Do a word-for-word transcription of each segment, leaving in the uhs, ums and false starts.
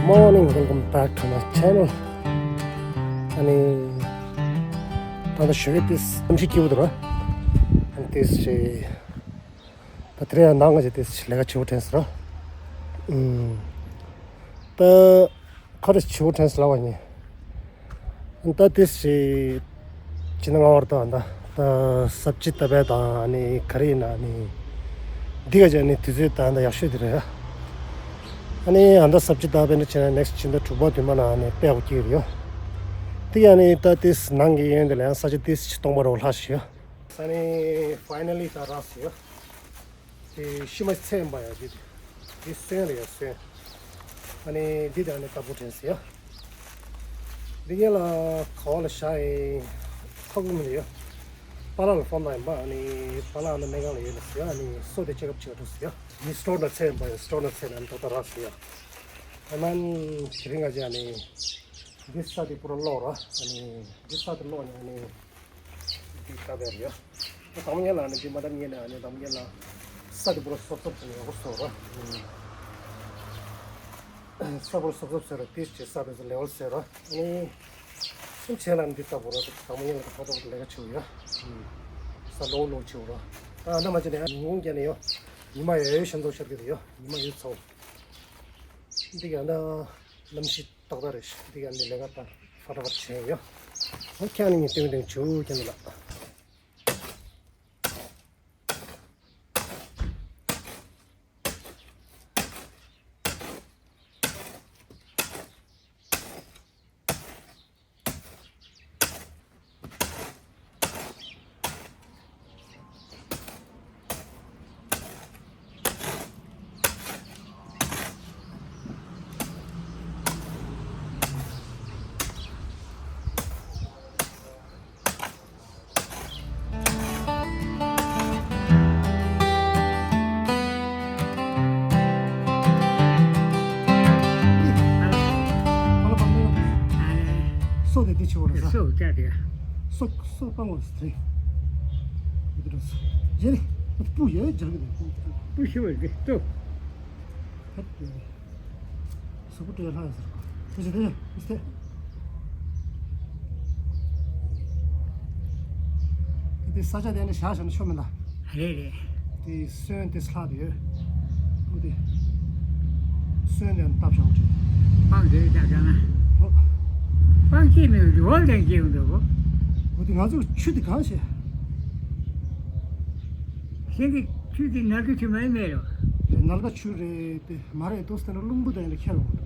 Morning, welcome back to my channel. ཨ་ནི་ད་ལྟ་ཞོགས་ཀས་ཏིས་གནམ་གཤིས་སྐྱིད་པོ་འདུག་ར། ཨ་ནི་ཏིས་ཞེ་ད་དེ་རིང་ཡང་ནང་ང་ཅིག་ཏིས་ལས་ཀ་བྱེད་པོ་དྲན་སོང་ར། ཨུམ། ད་ཁ་རེ་བྱེད་པོ་དྲན་སོང་ལབ་པ་ཡིན། ད་ཏིས་ཞེ་ཕྱི་ནང་བར་དུ་ཨ་ད་ད་སབ་ཅི་ད་པའི་དང་ཨ་ནི་ག་རེ་ཡིན་ན་ཨ་ནི་འདི་ག་ཅིག་ཨ་ནི་དུས་ཚོད་ད་ཨ་ད་ཡག་ཤོས་དེ་རེད་ཡ། ཨ་ནི་ཨ་ད་སབ་ཅི་ད་པའི་ནི་ཆེ་ན་next ཕྱི་ཟླ་དྲུག་པ་བདུན་པ་ན་ཨ་ནི་དཔེ་ཡག་པོ་སྐྱེ་གི་རེད་ཡ། དེ་ཡང་ཨ་ནི་ད་ཏིས་ནང་གི་ཡོན་དེ་ལ་ཡང་ས་ཆ་ཏིས་ཞིག་སྟོང་པ་རོ་ལྷག་ཞིག་ཡ། ཨ་ནི་finally ད་རག་སོང་ཡ། དེ་ཤི་མ་ཚད་ཡིན་པ་ཡ་དེ། དེ་སོན་རེད་ཡ་སོན། ཨ་ནི་འདི་དང་ནི་ལྟ་བུ་དྲན་སོང་ཡ། འདི་ངེད་ལ་ག་བ་ལ་བཞག་ཡིན་ཧ་གོ་མི་འདུག་ཡ། པཱ་ལགས་ལ་ཕོན་བཏང་ཡིན་པ་ཨ་ནི་པཱ་ལགས་ཨ་ནི་སྨན་ཁང་ལ་ཡོད་ལ་ཟེར་ཡ། ཨ་ནི་སོ་དེ་check up བྱེད་འགྲོ་ཟེར་ཡ། འདི་སི་ཊོར་ནང་ཚད་ཡིན་པ་ཡ། སི་ཊོར་ནང་ཚད་ནས་ཨ་ནི་ཏག་ཏག་རག་ཟེར་ཡ། ཨ་ནི་དེ་རིང་ང་ཅག་ཨ་ནི་འདི་ས་དེ་པུ་ར་སློག་ར། ཨ་ནི་འདི་ས་དེ་སློག་ནས་ཨ་ནི། འདི་ལྟ་བུ་རེད་ཡ། ད་དང་པོ་ཉིད་ལ་ནི་འདི་མ་འདམ་ཉིད་ནས་ཨ་ནི་དང་པོ་ཉིད་ལ་ས་དེ་པུ་ར་སོབ་སོབ་ཟེར་ནས་ཡག་པོ་བཟོ་ར། ས་པུ་ར་སོབ་སོབ་ཟེར་ར་ཏིས་ཅེ་ས་དེ་ཚོ་level ཟེར་ར། ཨ་ནི་སེམས་ཆེན་ལ་ནི་འདི་ལྟ་བུ་ར་དང་པོ་ཉིད་ལ་ཁ་ཐོག་ལས་ཀ་བྱེད་ཡ། ས་ལོག་ལོག་བྱེད་ར། ཨ་ན་མ་བྱེད་ནས་ཉིན་གུང་རྒྱབ་ནས་ཡ། ཉི་མ་ཡོད་ཤམ་ཚོགས་ཤར་གི་རེད་ཡ། ཉི་མ་ཡོད་ཚོགས། འདི་ག་ན་གནམ་གཤིས། ཏག་ཏག་རེད་ཤག་འདི་ག་ནི་ལས་ཀ་ད་ཧྲ་ཧྲ་བྱས་ཡོད། ཨོ་ཁྱེད་ནི་ངས་སྟོན་སྟོན་བྱུག་ཁྱེད་ལ། སོ་དེ་དེ་ཆེ་བོ་རེད་ས། སོ་བཀྲ་དེ། སོ་སོ་སྤང་བ་སི་ཐེ། འདི་རེད་ས། ཡེ་ནི་སྤུ་ཡེ་སྦྱར་གི་རེད། སྤུ་ཞི་བ་རེད་ཏོ། ཧད་དེ། གཟུགས་པོ་སྤྲོད་ལྷག་ཡོད་ཟེར། དེ་ཆེ་དེ་ཆེ་མི་སྟེ། དེ་ས་ཆ་དེ་ནི་བཞག་བཞག་ན་ཆོ་མི་འདའ། རེད་རེད། དེ་སོན་དེ་ལྷག་དེ་ཡོད། ཨོ་དེ། སོན་དེ་བཏབ་བཞག་འདྲ། སྤང་དེ་བཏབ་བཞག་ན། ཨོ། སྤང་སྐྱེས་མི་འདུག་འོ་དེ་སྐྱེས་འདུག་ཨོ་དེ་ང་ཚོ་ཆུ་དེ་གང་བྱེད། ཤིང་གི་ཆུ་དེ་ནལ་གི་ཆུ་མ་ཡིན་མེད་རོ། རེད་ནལ་ག་ཆུ་རེད་དེ་མ་རེད་དོ་སྟེ་ན་རླུང་བུ་དེ་ལ་ཁྱེར་འོང་འདུག་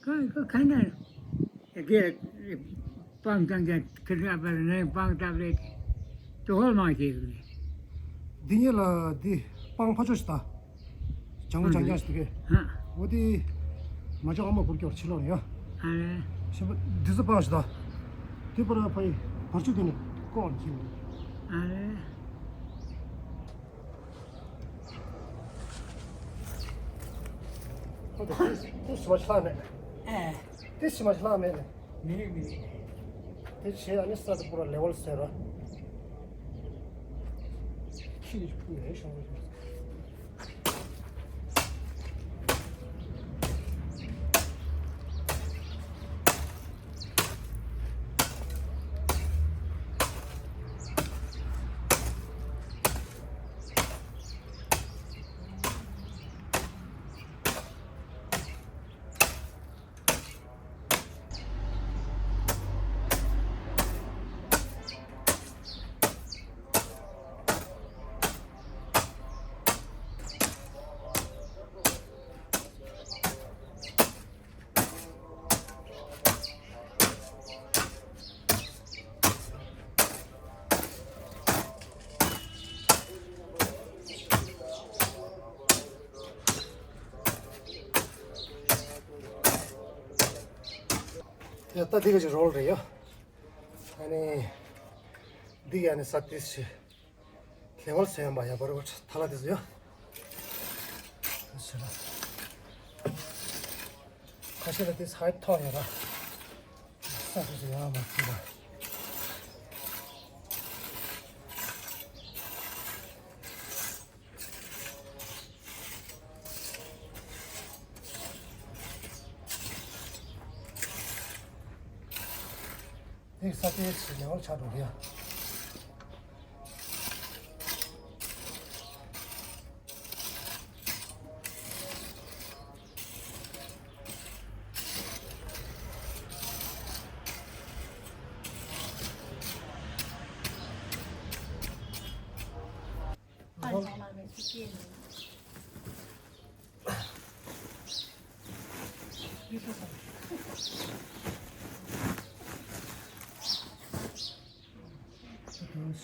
གང་ག་གང་ན་དགེ་སྤང་ཀྱང་ཀྱང་ཁིར་ཀ་པར་ནས་སྤང་བཏབ་རེད། དོ་ཧོལ་མང་ཞིག་རེད། འདི་ཉིད་ལ་འདི་སྤང་ཕ་ཆོ་ཞིག་ད། ལྗང་གུ་ལྗང་ལྗང་ཞིག་འདུག་གས། ཧ། འོ་དེ་མ་ཅོག་ཨ་མ་གུར་སྐྱོར་ཕྱི་ལོགས་ཡ། ཨ་རེད། ཞེས་པ་འདི་ཚོ་སྤང་ཞིག་ད། དེ་པར་ཕའི་བར་ཆུ་དེ་ནས་ལྐོག་ནས་ཁྱེར་འདུག་ཨ་རེད། ཨོ་དེ་དེ་ཞི་མ་ཤི་ལ་མེད། ཨེ། དེ་ཞི་མ་ཤི་ལ་མེད་ནས། མི་རིགས་མི་རིགས། དེ་བྱས་ཨ་ནི་ས་དེ་པུ་ར་ལེ་ཝལ་ཟེར་ར། ཁྱི་དེ་ཕུ་ཡས་ཤོང་རེད། ཡ་ད་འདི་ག་ཅིག་རོལ་རེད་ཡ། ཨ་ནི་འདི་ག་ནི་ས་ཏིས་ཤི་ལེ་ཝལ་ཟེར་ཡང་པ་ཡ་བར་བར་ཐ་ལ་ཏིས་ཡ། ཁ་ཤས་ལ་ཏིས་ཧའི་ཐོག་ཡ་ར། ས་ཏིས་ཡ་མ་ཏིས་ར། ས་ཆའི་ཞིག་ནས་ཆགས་འགྲོ་གི་ཡ།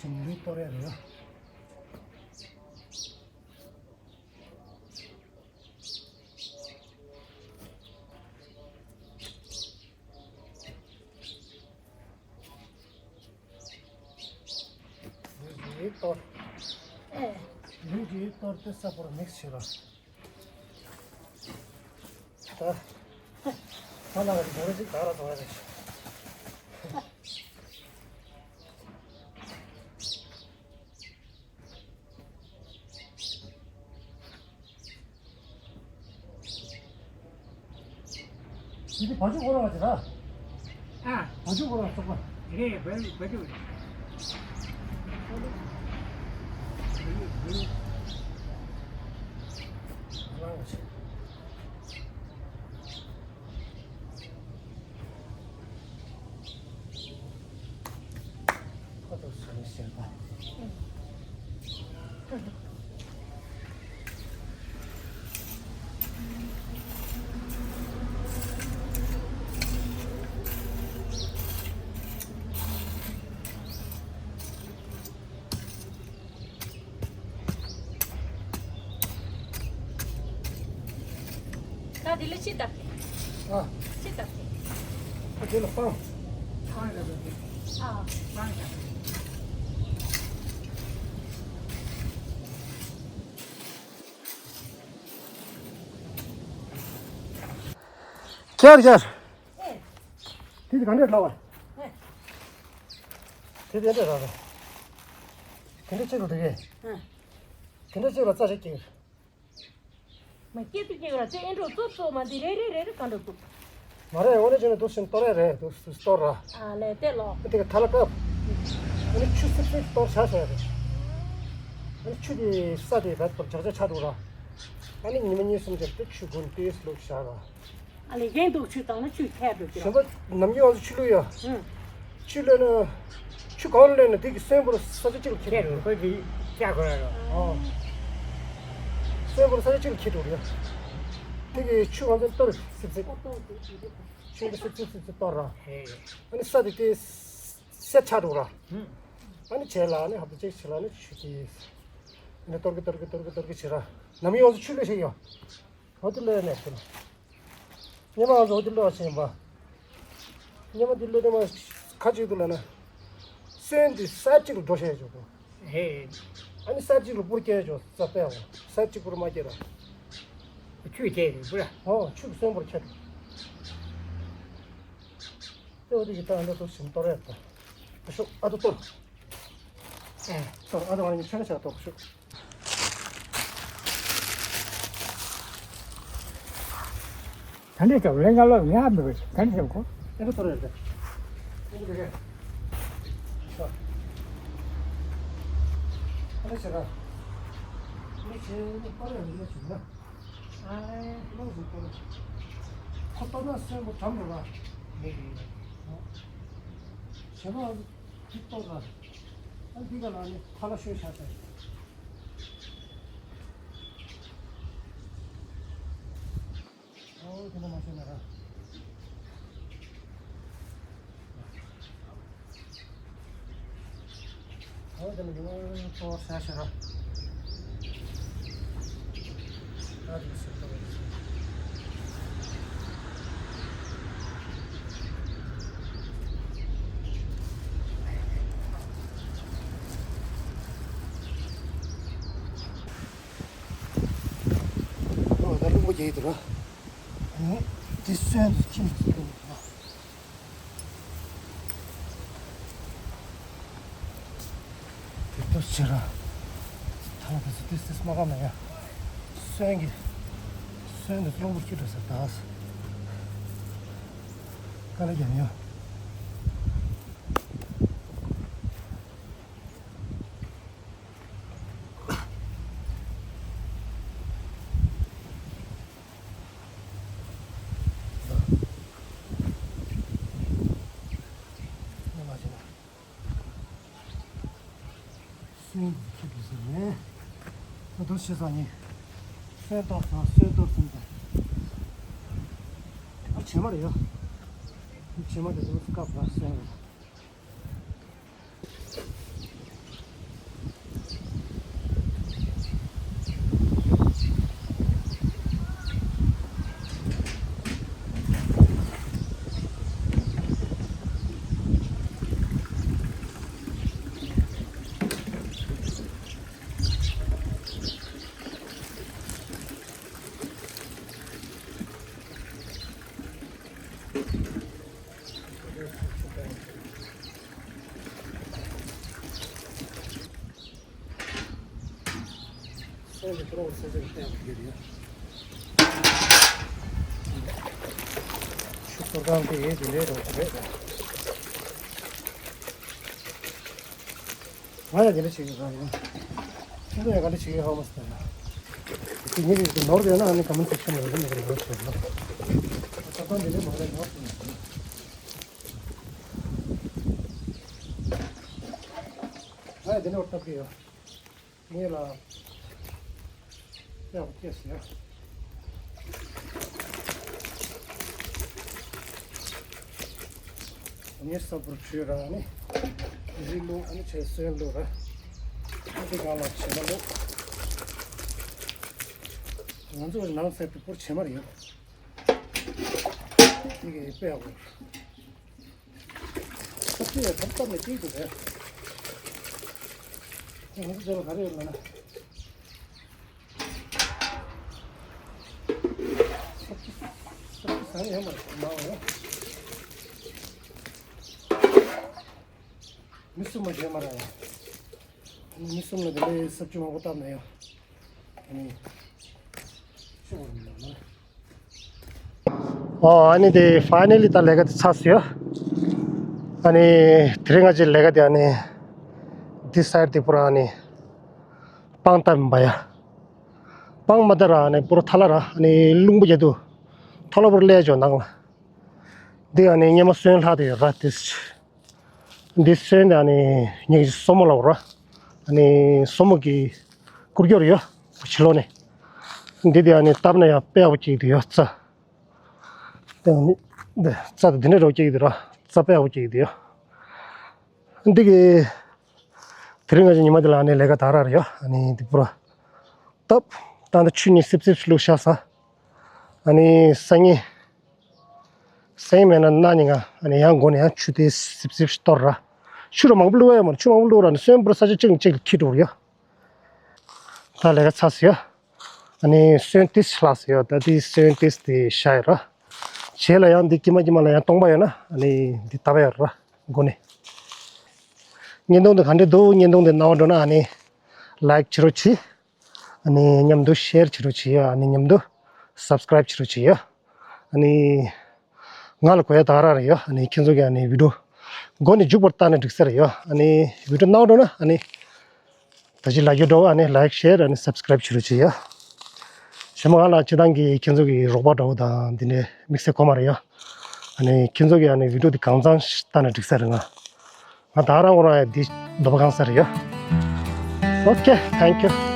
ཞིང་ལུད་གཏོར་ཡ་རེད། ལུད་ཀྱིས་གཏོར། ཨེ། ལུད་ཀྱིས་གཏོར་ཏེ་ས་ཕོར་མིག་བྱེད་ར། ད། ད་ལ་ག་གི་རེ་ཅིག་ད་ར་ཐོང་ཡ་རེད། འདི་བ་ཕྱུགས་ཁོ་རང་བ་ཅི་ར། ཨ། བ་ཕྱུགས་ཁོ་རང་ཚོགས་པ། རེད། བ་བ་ཕྱུགས་རེད། ཁོ་རང་བ་ཅི། ཁོ་ཚོ་བཟོ་ནི་ཞེན་པ། ད་དེ་ལ་ཅི་བཏབ་ཀྱི། ཨ། ཅི་བཏབ་ཀྱི། ཨ་དེ་ལ་སྤང་། སྤང་རེད་པ། ཨ། སྤང་རེད། ཁྱེར་ཁྱེར། ཨེ། དེ་དེ་ག་འདྲས་ལབ་པ། ཨེ། དེ་དེ་འདྲས་ལབ་པ། དེ་འདྲས་ཅི་ལ་དེ་གས། ཨ། དེ་འདྲས་ཅི་ལ་རྩ་ཞིག་སྐྱེ། མ་སྐྱེ་དུས་སྐྱེ་བ་ཚེ་ཨེ་འགྲོ་ཙུག་ཙུག་མ་འདི་རེ་རེ་རེ་རེ་ག་འགྲོ་ཙུག་མ་རེད། འོ་ན་ཅི་ནས་འདུག་ཟིན་གཏོར་ཡ་རེད། འདུག་ཟིན་གཏོར་ར། ཨ་ལས་དེ་ལོ། དེ་ག་ཐ་ལ་བཀབ། འོ་ན་ཆུ་སིབ་སིབ་གཏོར་བྱ་བྱ་ཡ་རེད། འོ་ན་ཆུ་དེ་ས་དེ་ར་ཏོར་ཇག་ཇག་ཆགས་འགྲོ་ར། ཨ་ནི་ཉི་མ་གཉིས་གསུམ་ཅིག་དེ་ཆུ་དགུན་དེ་བླུགས་བྱ་ར། ཨ་ལས་གཞན་དུ་ཆུ་བཏང་ན་ཆུ་ཁྱད་འགྲོ་གི་ར། གཞན་པ་ནམ་རྒྱུན་བ་ཆུ་བླུགས་ཡ། ཨང་། ཆུ་བླུགས་ན། ཆུ་གང་བླུགས་ན་དེ་གི་སོན་པོར་ས་ཆ་གཅིག་ལ་ཁྱེར་ཁྱེར་འགྲོ། ཁོ་གི་བཅའ་དགོས་ར་རོ། ཨོ། སོན་པོར་ས་ཆ་གཅིག་ལ་ཁྱེར་འགྲོ་རེད། དེ་གི་ཆུ་གང་ཚོད་གཏོར་སིབ་སིབ། ཆུ་གི་སིབ་སིབ་སིབ་སིབ་གཏོར་ར། ཧེ། ཨ་ནི་ས་དེ་དེ་སེར་ཆགས་འགྲོ་ར། ཨང་། ཨ་ནི་བྱས་ལ་ཨ་ནི་ཧབ་ཏུ་གཅིག་བྱས་ལ་ཨ་ནི་ཆུ་དེ། ཨ་ནི་གཏོར་གི་གཏོར་གི་གཏོར་གི་གཏོར་གི་བྱས་ར། ནམ་ཡོངས་སུ་ཆུ་བླུགས་ཤེས་ཡོད། འོ་དེ་ལས་ནས་ཟེར་ན། སྙེ་མ་འོ་དེ་བླུགས་ཤེས་ཡིན་པ། སྙེ་མ་དེ་བླུགས་དེ་མ་ཁ་ཅིག་ཏུ་ལ་ན། སོན་དེ་ས་གཅིག་ལ་འགྲོ་ཤེས་ཡོད་གོ། ཧེ། ཨ་ནི་ས་གཅིག་ལ་བུར་སྐྱེས་ཡོད་ས་པས་འོ། ས་གཅིག་བུར་མ་སྐྱེས་ར། ཆུ་སྐྱེས་རེད་བུར། འོ་ཆུ་གི་སོན་བུར་ཁྱེར། དེ་འོ་དེ་གི་ད་འདྲ་ཏོག་ཞིམ་གཏོར་ཡ་ད། ཤོག་ཨ་ཏོ་གཏོར། ཨེ། གཏོར་ཨ་ཏོ་ང་ནི་ཆོས་ན་ཆ་གཏོར་ཤོག་ད་འདྲས་ཀྱང་ལས་ཀ་ལོ་ཉག་མི་དགོས། ད་འདྲས་ཀྱང་གོ། ཨེ་ཏོ་གཏོར་ཡ་ད། ཨེ་ཏོ་གཏོར་ཡ། ཤོག་ཨ་ཏོ་ཆེ་ར། ཨ་ཏོ་ཆེ་ནི་གཏོར་ཡ་མི་ཡ་ཆུང་ན། ཨ་ལས། ལོག་སུ་གཏོར། ཁོ་གཏོར་ན་སོན་པོ་གྲམ་རེད་པ། མི་རེད། བྱེ་མ་འདི་གཏོར་ན། ཨ་འདི་ག་ལ་ནི་ཁ་ལ་ཤོད་བྱ་ཟེར། ཨོ་དེ་ལ་མ་ཤོད་ན་ར། ཨོ་ད་རླུང་པོ་རྒྱག་གི་འདུག་ར། ཨེ། འདི་སོན་དུ་ཁྱིམ་དུ་སོན་དུ་ཡོད། དེ་ལྟར་བྱེད་ར། ཐ་ན་དེ་ཚོ་ཏིས་ཏིས་མ་བཀག་ན་ཡ། སོན་གྱི། སོན་དུ་རླུང་པོ་ཁྱི་འགྲོ་ས་ད། ཀ་ལ་རྒྱབ་ཡོད། ཁྱེད་ཀྱིས་ཟེར་ནས། ད་དུ་ཤི་ས་ནི། སོན་ཏོག་དང་སོན་ཏོག་གསུམ་དང་། ཨ་བྱེ་མ་རེད་ཡ། བྱེ་མ་དེ་དུ་སྐབས་ལ་སོན་རེད། སོན་གྱི་ཐོ་རངས་སེ་སེར་བསྟན་པ་ཡོད་ཡོད། ཆུ་ཚོད་གང་དེ་ཡོད་དེ་ལས་རོགས་རེད། ང་ཡང་དེ་འདྲ་བྱེད་ཀྱི་ག་ཡིན། ཁྱེད་ཚོ་ཡང་ག་འདྲ་བྱེད་ཀྱི་ཧ་མ་སོང་ཡ། དེ་ཉིད་ཀྱི་ནོར་བསྡད་ན་ཨ་ནི་ཀོ་མེན་སེག་ཤན་ལ་རེ་མི་རེ་ནོར་བྱེད་ན། ད་ལྟ་འདི་ནས་མ་རེད་ནོར་བྱེད་ན། ང་ཡང་དེ་འདྲ་བར་སྟབས་ཀྱི་ཡོད། ངས་ལ་ཡག་པོ་སྐྱེས་ཟེར། ངས་ས་བུར་བྲུས་ར་ནི། རི་ལུ་ཨ་ནི་བྱས་སོན་ལུ་ར། ཨ་ནི་གང་ལ་བྱེ་མ་ལུ། ང་ཚོ་ནང་ས་དེ་བུར་བྱེ་མ་རེད་ཡོད། དེ་གི་དཔེ་ཡག་པོ། ཁ་ཆེ་ཐབ་ཐབ་ནས་གཅིག་ཏུ་རེད། ཁྱེད་ང་ཚོ་ལ་ག་རེ་ཡོད་ལ་ན། ས་ཆུ་ས་ཆུ་ཟ་ཡོད་མ་རེད་མ་འོ། མི་སུ་མ་བྱས་མ་རེད། མི་སུ་མ་དེ་ལས་ས་ཆུ་མང་པོ་བཏབ་ན་ཡང་། ཨོ་ཨ་ནི་དེ་ཕའི་ནལ་ལི་ད་ལས་ཀ་དེ་ཚར་སོང་ཡ། ཨ་ནི་དེ་རིང་ང་ཚོའི་ལས་ཀ་དེ་ཨ་ནི་འདི་སའིཌ་དེ་པུ་ར་ཨ་ནི་སྤང་བཏབ་ཡིན་པ་ཡ། སྤང་མ་བཏབ་ར་ཨ་ནི་པུ་ར་ཐ་ལ་ར་ཨ་ནི་རླུང་བུ་རྒྱག་དུས་ཐོག་ལ་པུ་ར་སླེབས་ཆོག་ནང་ལ། འདི་ཨ་ནི་སྔོན་མ་སོན་ལྷག་དེ་ཡོད་ར་དེ། འདི་སོན་དེ་ཨ་ནི་ངེད་ཀྱི་སོ་མོ་ལ་འོ་ར། ཨ་ནི་སོ་མོ་གི་རྐུབ་ཀྱོག་ཡོད་ཕྱི་ལོགས་ནས། འདི་དེ་ཨ་ནི་བཏབ་ན་ཡང་དཔེ་ཡག་པོ་སྐྱེ་གི་འདུག་ཡ་རྩྭ། དེ་ནི་འདི་རྩྭ་དེ་འདི་འདྲ་རོ་སྐྱེ་གི་འདུག་ར་རྩྭ་དཔེ་ཡག་པོ་སྐྱེ་གི་འདུག་ཡ། འདི་གི་དེ་རིང་ང་ཚོ་ཉི་མ་འདི་ལ་ཨ་ནི་ལས་ཀ་དག་ར་རེད་ཡ། ཨ་ནི་འདི་པུ་ར་བཏབ། ད་འདི་ཆུ་གཉིས་སིབ་སིབ་བླུགས་བཞག་ས། ཨ་ནི་སང་ཉིན། སེང་མེད་ན་གནའ་ཉིན་ང་ཨ་ནི་ཡང་མགོ་ནས་ཡང་ཆུ་དེ་སིབ་སིབ་གཏོར་ར། ཆུ་ར་མང་པོ་བླུགས་ཡ་མ་རེད། ཆུ་མང་པོ་བླུགས་ར་ནི་སོན་པུ་ར་ས་ཆ་གཅིག་ནས་གཅིག་ལ་འཁྱེར་འགྲོ་གི་ཡོད། ད་ལས་ཀ་ཚར་སོང་ཡ། ཨ་ནི་སོན་ཏིས་ལྷག་སོང་ཡ། ད་དེ་སོན་ཏིས་དེ་བཞག་ཡོད་ར། བྱེ་ལ་ཡང་འདི་དཀྱིལ་མ་དཀྱིལ་མ་ལ་ཡང་སྟོང་པ་ཡོད་ན་ཨ་ནི་འདི་བཏབ་ཡོད་ར་མགོ་ནས། བརྙན་ཐུང་འདི་ག་འདྲ་འདུག་བརྙན་ཐུང་འདི་རྣ་བ་འགྲོ་ན་ཨ་ནི་ལའིཀ་བྱེད་རོགས་གྱིས། ཨ་ནི་མཉམ་དུ་ཤེར་བྱེད་རོགས་བྱེད་ཡ། ཨ་ནི་མཉམ་དུ་སབ་སི་ཀ་རའིབ་བྱེད་རོགས་བྱེད་ཡ། ཨ་ནི་ང་ལ་གོ་ཡ་ད་ག་རང་རེད་ཡ། ཨ་ནི་ཁྱེད་ཚོ་གི་ཨ་ནི་བི་ཌིའོ་མགོ་ནས་མཇུག་བར་ལྟ་ན་འགྲིག་ས་རེད་ཡ། ཨ་ནི་བི་ཌིའོ་རྣ་བ་འགྲོ་ན་ཨ་ནི་ད་ཅི་ལ་རྒྱུ་འགྲོ་ཨ་ནི་ལའིཀ་ཤེར་ཨ་ནི་སབ་སི་ཀ་རའིབ་བྱེད་རོགས་བྱེད་ཡ། ཞེ་མ་ང་ལ་སྤྱི་བཏང་གི་ཁྱེད་ཚོ་གི་རོགས་པ་འདྲ་བོ་དང་འདི་འདྲའི་དམིགས་བསལ་གོ་མ་རེད་ཡ། ཨ་ནི་ཁྱེད་ཚོ་གི་ཨ་ནི་བི་ཌིའོ་འདི་གང་ཚང་ལྟ་ན་འགྲིག་ས་རེད། ང་ང་ད་རང་ཁོ་རང་ཡ་འདི་འདོད་པ་ཁེངས་ས་རེད་ཡ། Okay, thank you.